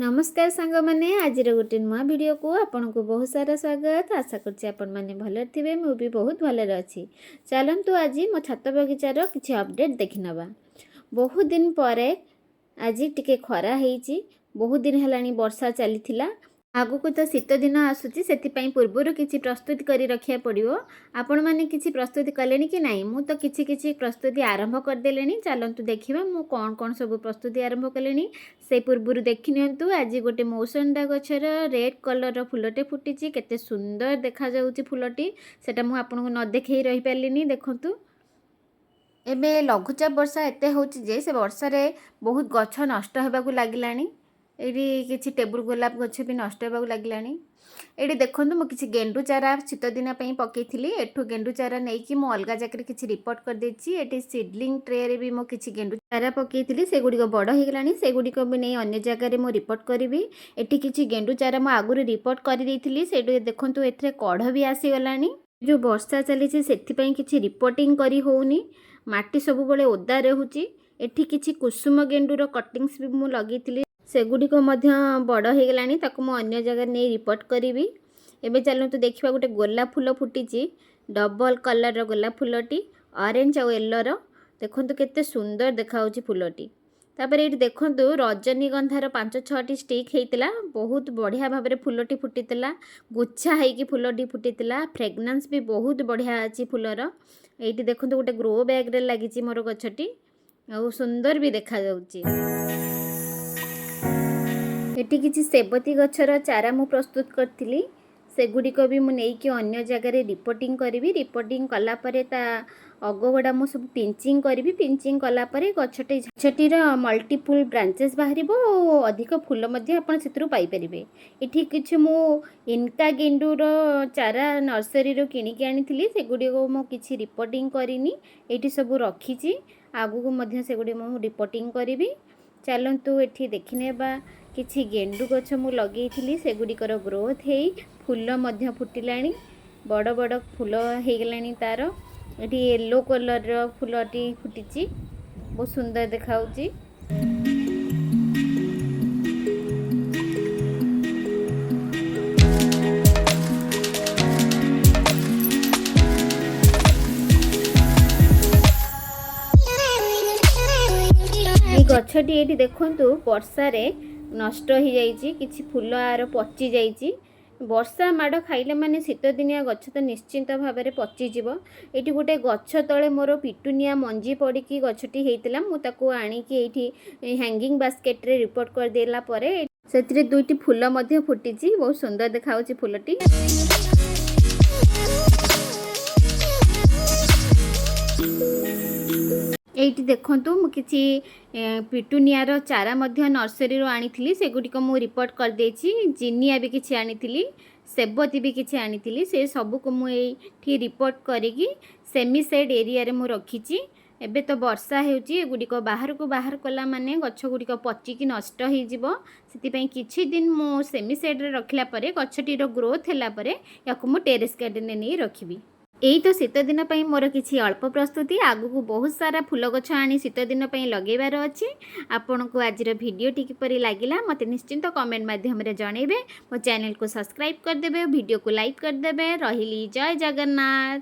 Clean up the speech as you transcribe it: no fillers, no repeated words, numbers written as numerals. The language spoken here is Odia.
ନମସ୍କାର ସାଙ୍ଗମାନେ, ଆଜିର ଗୋଟେ ନୂଆ ଭିଡ଼ିଓକୁ ଆପଣଙ୍କୁ ବହୁତ ସାରା ସ୍ୱାଗତ। ଆଶା କରୁଛି ଆପଣମାନେ ଭଲରେ ଥିବେ। ମୁଁ ବି ବହୁତ ଭଲରେ ଅଛି। ଚାଲନ୍ତୁ, ଆଜି ମୋ ଛାତ ବଗିଚାର କିଛି ଅପଡ଼େଟ୍ ଦେଖିନେବା। ବହୁତ ଦିନ ପରେ ଆଜି ଟିକେ ଖରା ହେଇଛି। ବହୁତ ଦିନ ହେଲାଣି ବର୍ଷା ଚାଲିଥିଲା। ଆଗକୁ ତ ଶୀତ ଦିନ ଆସୁଛି, ସେଥିପାଇଁ ପୂର୍ବରୁ କିଛି ପ୍ରସ୍ତୁତି କରି ରଖିବାକୁ ପଡ଼ିବ। ଆପଣମାନେ କିଛି ପ୍ରସ୍ତୁତି କଲେଣି କି ନାହିଁ? ମୁଁ ତ କିଛି କିଛି ପ୍ରସ୍ତୁତି ଆରମ୍ଭ କରିଦେଲିଣି। ଚାଲନ୍ତୁ ଦେଖିବା ମୁଁ କ'ଣ କ'ଣ ସବୁ ପ୍ରସ୍ତୁତି ଆରମ୍ଭ କଲିଣି। ସେ ପୂର୍ବରୁ ଦେଖିନିଅନ୍ତୁ, ଆଜି ଗୋଟେ ମୌସଣ୍ଡା ଗଛର ରେଡ୍ କଲର୍ର ଫୁଲଟେ ଫୁଟିଛି। କେତେ ସୁନ୍ଦର ଦେଖାଯାଉଛି ଫୁଲଟି, ସେଟା ମୁଁ ଆପଣଙ୍କୁ ନ ଦେଖେଇ ରହିପାରିଲିନି। ଦେଖନ୍ତୁ, ଏବେ ଲଘୁଚାପ ବର୍ଷା ଏତେ ହେଉଛି ଯେ ସେ ବର୍ଷାରେ ବହୁତ ଗଛ ନଷ୍ଟ ହେବାକୁ ଲାଗିଲାଣି। ଏଇଠି କିଛି ଟେବୁଲ ଗୋଲାପ ଗଛ ବି ନଷ୍ଟ ହେବାକୁ ଲାଗିଲାଣି। ଏଇଠି ଦେଖନ୍ତୁ, ମୁଁ କିଛି ଗେଣ୍ଡୁ ଚାରା ଶୀତ ଦିନ ପାଇଁ ପକେଇଥିଲି। ଏଠୁ ଗେଣ୍ଡୁ ଚାରା ନେଇକି ମୁଁ ଅଲଗା ଜାଗାରେ କିଛି ରିପୋର୍ଟ କରିଦେଇଛି। ଏଠି ସିଡଲିଂ ଟ୍ରେରେ ବି ମୁଁ କିଛି ଗେଣ୍ଡୁ ଚାରା ପକେଇଥିଲି। ସେଗୁଡ଼ିକ ବଡ଼ ହେଇଗଲାଣି। ସେଗୁଡ଼ିକ ବି ନେଇ ଅନ୍ୟ ଜାଗାରେ ମୁଁ ରିପୋର୍ଟ କରିବି। ଏଠି କିଛି ଗେଣ୍ଡୁ ଚାରା ମୁଁ ଆଗରୁ ରିପୋର୍ଟ କରିଦେଇଥିଲି। ସେଇଠୁ ଦେଖନ୍ତୁ, ଏଥିରେ କଢ଼ ବି ଆସିଗଲାଣି। ଯେଉଁ ବର୍ଷା ଚାଲିଛି, ସେଥିପାଇଁ କିଛି ରିପୋର୍ଟିଂ କରି ହେଉନି। ମାଟି ସବୁବେଳେ ଓଦା ରହୁଛି। ଏଠି କିଛି କୁସୁମ ଗେଣ୍ଡୁର କଟିଂସ୍ ବି ମୁଁ ଲଗେଇଥିଲି। ସେଗୁଡ଼ିକ ମଧ୍ୟ ବଡ଼ ହେଇଗଲାଣି। ତାକୁ ମୁଁ ଅନ୍ୟ ଜାଗାରେ ନେଇ ରିପୋର୍ଟ କରିବି। ଏବେ ଚାଲନ୍ତୁ ଦେଖିବା, ଗୋଟେ ଗୋଲାପ ଫୁଲ ଫୁଟିଛି। ଡବଲ୍ କଲର୍ର ଗୋଲାପ ଫୁଲଟି, ଅରେଞ୍ଜ ଆଉ ୟେଲୋର। ଦେଖନ୍ତୁ, କେତେ ସୁନ୍ଦର ଦେଖାହେଉଛି ଫୁଲଟି। ତାପରେ ଏଇଠି ଦେଖନ୍ତୁ, ରଜନୀଗନ୍ଧାର ପାଞ୍ଚ ଛଅଟି ଷ୍ଟିକ୍ ହେଇଥିଲା। ବହୁତ ବଢ଼ିଆ ଭାବରେ ଫୁଲଟି ଫୁଟିଥିଲା। ଗୁଚ୍ଛା ହେଇକି ଫୁଲଟି ଫୁଟିଥିଲା। ଫ୍ରେଗନାନ୍ସ ବି ବହୁତ ବଢ଼ିଆ ଅଛି ଫୁଲର। ଏଇଠି ଦେଖନ୍ତୁ, ଗୋଟେ ଗ୍ରୋ ବ୍ୟାଗ୍ରେ ଲାଗିଛି ମୋର ଗଛଟି ଆଉ ସୁନ୍ଦର ବି ଦେଖାଯାଉଛି। ଏଠି କିଛି ସେବତୀ ଗଛର ଚାରା ମୁଁ ପ୍ରସ୍ତୁତ କରିଥିଲି। ସେଗୁଡ଼ିକ ବି ମୁଁ ନେଇକି ଅନ୍ୟ ଜାଗାରେ ରିପୋର୍ଟିଂ କରିବି। ରିପୋର୍ଟିଂ କଲା ପରେ ତା ଅଗଗୁଡ଼ା ମୁଁ ସବୁ ପିଞ୍ଚିଂ କରିବି। ପିଞ୍ଚିଂ କଲା ପରେ ଗଛଟିର ମଲ୍ଟିପୁଲ୍ ବ୍ରାଞ୍ଚେସ୍ ବାହାରିବ ଓ ଅଧିକ ଫୁଲ ମଧ୍ୟ ଆପଣ ସେଥିରୁ ପାଇପାରିବେ। ଏଠି କିଛି ମୁଁ ଇନକା ଗେଣ୍ଡୁର ଚାରା ନର୍ସରୀରୁ କିଣିକି ଆଣିଥିଲି। ସେଗୁଡ଼ିକ ମୁଁ କିଛି ରିପୋର୍ଟିଂ କରିନି, ଏଇଠି ସବୁ ରଖିଛି। ଆଗକୁ ମଧ୍ୟ ସେଗୁଡ଼ିକ ମୁଁ ରିପୋର୍ଟିଂ କରିବି। ଚାଲନ୍ତୁ, ଏଠି ଦେଖିନେବା, କିଛି ଗେଣ୍ଡୁ ଗଛ ମୁଁ ଲଗେଇଥିଲି। ସେଗୁଡ଼ିକର ଗ୍ରୋଥ୍ ହେଇ ଫୁଲ ମଧ୍ୟ ଫୁଟିଲାଣି। ବଡ଼ ବଡ଼ ଫୁଲ ହେଇଗଲାଣି ତାର। ଏଠି ୟେଲୋ କଲର୍ର ଫୁଲଟି ଫୁଟିଛି। ବହୁତ ସୁନ୍ଦର ଦେଖାହେଉଛି। ଏଇ ଗଛଟି ଏଇଠି ଦେଖନ୍ତୁ, ବର୍ଷାରେ ନଷ୍ଟ ହେଇଯାଇଛି। କିଛି ଫୁଲ ଆର ପଚି ଯାଇଛି। ବର୍ଷା ମାଡ଼ ଖାଇଲେ ମାନେ ଶୀତ ଦିନିଆ ଗଛ ତ ନିଶ୍ଚିନ୍ତ ଭାବରେ ପଚିଯିବ। ଏଇଠି ଗୋଟେ ଗଛ ତଳେ ମୋର ପିଟୁନିଆ ମଞ୍ଜି ପଡ଼ିକି ଗଛଟି ହେଇଥିଲା। ମୁଁ ତାକୁ ଆଣିକି ଏଇଠି ହ୍ୟାଙ୍ଗିଂ ବାସ୍କେଟରେ ରିପୋର୍ଟ କରିଦେଲା ପରେ ସେଥିରେ ଦୁଇଟି ଫୁଲ ମଧ୍ୟ ଫୁଟିଛି। ବହୁତ ସୁନ୍ଦର ଦେଖାଯାଉଛି ଫୁଲଟି। ଏଇଠି ଦେଖନ୍ତୁ, ମୁଁ କିଛି ପିଟୁନିଆର ଚାରା ମଧ୍ୟ ନର୍ସରୀରୁ ଆଣିଥିଲି। ସେଗୁଡ଼ିକ ମୁଁ ରିପୋର୍ଟ କରିଦେଇଛି। ଜିନିଆ ବି କିଛି ଆଣିଥିଲି, ସେବତୀ ବି କିଛି ଆଣିଥିଲି। ସେ ସବୁକୁ ମୁଁ ଏଇଠି ରିପୋର୍ଟ କରିକି ସେମି ସେଡ୍ ଏରିଆରେ ମୁଁ ରଖିଛି। ଏବେ ତ ବର୍ଷା ହେଉଛି, ଏଗୁଡ଼ିକ ବାହାରକୁ ବାହାର କଲା ମାନେ ଗଛ ଗୁଡ଼ିକ ପଚିକି ନଷ୍ଟ ହେଇଯିବ। ସେଥିପାଇଁ କିଛି ଦିନ ମୁଁ ସେମି ସେଡ଼୍ରେ ରଖିଲା ପରେ, ଗଛଟିର ଗ୍ରୋଥ୍ ହେଲା ପରେ ୟାକୁ ମୁଁ ଟେରେସ୍ ଗାର୍ଡ଼େନରେ ନେଇ ରଖିବି। ଏଇ ତ ଶୀତ ଦିନ ପାଇଁ ମୋର କିଛି ଅଳ୍ପ ପ୍ରସ୍ତୁତି। ଆଗକୁ ବହୁତ ସାରା ଫୁଲ ଗଛ ଆଣି ଶୀତ ଦିନ ପାଇଁ ଲଗେଇବାର ଅଛି। ଆପଣଙ୍କୁ ଆଜିର ଭିଡ଼ିଓଟି କିପରି ଲାଗିଲା, ମୋତେ ନିଶ୍ଚିନ୍ତ କମେଣ୍ଟ ମାଧ୍ୟମରେ ଜଣାଇବେ। ମୋ ଚ୍ୟାନେଲକୁ ସବସ୍କ୍ରାଇବ୍ କରିଦେବେ, ଭିଡ଼ିଓକୁ ଲାଇକ୍ କରିଦେବେ। ରହିଲି, ଜୟ ଜଗନ୍ନାଥ।